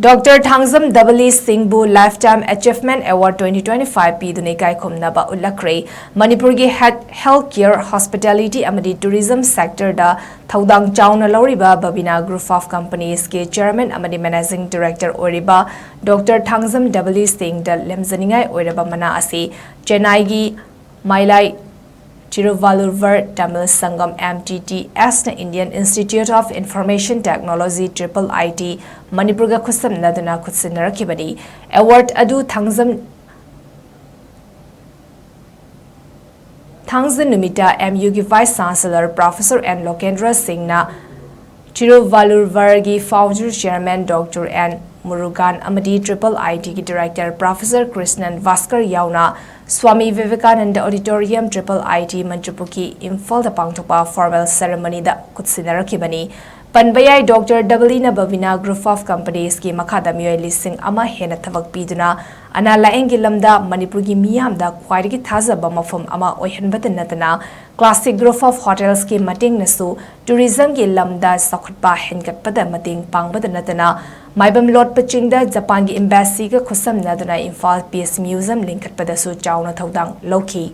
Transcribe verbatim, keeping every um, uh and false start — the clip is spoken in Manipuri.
ꯗꯣꯛꯇꯔ ꯊꯥꯡꯖꯝ ꯗꯕꯂꯤ ꯁꯤꯡꯕꯨ Lifetime Achievement Award twenty twenty-five ꯄꯤꯗꯨꯅ ꯏꯀꯥꯏ ꯈꯨꯝꯅꯕ ꯎꯠꯂꯛꯈ꯭ꯔꯦ꯫ ꯃꯅꯤꯄꯨꯔꯒꯤ health, health care, hospitality ꯑꯃꯗꯤ tourism sectorꯗ ꯊꯧꯗꯥꯡ ꯆꯥꯎꯅ ꯂꯧꯔꯤꯕ Babina Group of Companiesꯀꯤ chairman ꯑꯃꯗꯤ managing director ꯑꯣꯏꯔꯤꯕ ꯗꯣꯛꯇꯔ ꯊꯥꯡꯖꯝ ꯗꯕꯂꯤ ꯁꯤꯡꯗ ꯂꯦꯝꯖꯅꯤꯡꯉꯥꯏ ꯑꯣꯏꯔꯕ ꯃꯅꯥ ꯑꯁꯤ ꯆꯦꯟꯅꯥꯏꯒꯤ ꯃꯥꯏꯂꯥꯏ ꯆꯤꯔꯨꯚꯥꯂꯨꯔꯚꯔ Tamil ꯁꯪꯒꯝ, M T T S ꯅ Indian Institute of Information Technology, triple I T, ꯃꯅꯤꯄꯨꯔꯒ ꯈꯨꯠꯁꯝꯅꯗꯨꯅ ꯈꯨꯠꯁꯤꯟꯅꯔꯛꯈꯤꯕꯅꯤ꯫ Award ꯑꯗꯨ ꯊꯥꯡꯖꯝ, ꯊꯥꯡꯖ ꯅꯨꯃꯤꯠꯇ M U ꯒꯤ Vice Chancellor Professor N ꯂꯣꯀꯦꯟꯗ꯭ꯔ ꯁꯤꯡꯅ ꯆꯤꯔꯨꯚꯥꯂꯨꯔꯚꯔꯒꯤ founder chairman ꯗꯣꯛꯇꯔ N ꯃꯨꯔꯨꯒꯥꯟ ꯑꯃꯗꯤ triple I T ꯒꯤ director Professor ꯀ꯭ꯔꯤꯁꯅꯟ ꯚꯥꯁꯀꯔ ꯌꯥꯎꯅ swami ꯚꯤꯕꯦꯀꯥꯅꯟꯗ Auditorium, triple I T, Mantripukhri, ꯏꯝꯐꯥꯜꯗ ꯄꯥꯡꯊꯣꯛꯄ formal ceremonyꯗ ꯈꯨꯠꯁꯤꯟꯅꯔꯛꯈꯤꯕꯅꯤ꯫ ꯄꯟꯕ ꯌꯥꯏ, ꯗꯣꯛꯇꯔ ꯗꯕꯂꯤꯅ Babina Group of Companiesꯀꯤ ꯃꯈꯥꯗ ꯃꯤꯑꯣꯏ ꯂꯤꯁꯤꯡ ꯑꯃ ꯍꯦꯟꯅ ꯊꯕꯛ ꯄꯤꯗꯨꯅ ꯑꯅꯥ ꯂꯥꯌꯦꯡꯒꯤ ꯂꯝꯗ ꯃꯅꯤꯄꯨꯔꯒꯤ ꯃꯤꯌꯥꯝꯗ ꯈ꯭ꯋꯥꯏꯗꯒꯤ ꯊꯥꯖꯕ ꯃꯐꯝ ꯑꯃ ꯑꯣꯏꯍꯟꯕꯇ ꯅꯠꯇꯅ, Classic Group of Hotelsꯀꯤ ꯃꯇꯦꯡꯅꯁꯨ tourismꯒꯤ ꯂꯝꯗ ꯆꯥꯎꯈꯠꯄ ꯍꯦꯟꯒꯠꯄꯗ ꯃꯇꯦꯡ ꯄꯥꯡꯕꯗ ꯅꯠꯇꯅ, ꯃꯥꯏꯕꯝ ꯂꯣꯠꯄ ꯆꯤꯡꯗ ꯖꯄꯥꯟꯒꯤ embassyꯒ ꯈꯨꯠꯁꯝꯅꯗꯨꯅ Imphal Peace Museum ꯂꯤꯡꯈꯠꯄꯗꯁꯨ ꯆꯥꯎꯅ ꯊꯧꯗꯥꯡ ꯂꯧꯈꯤ꯫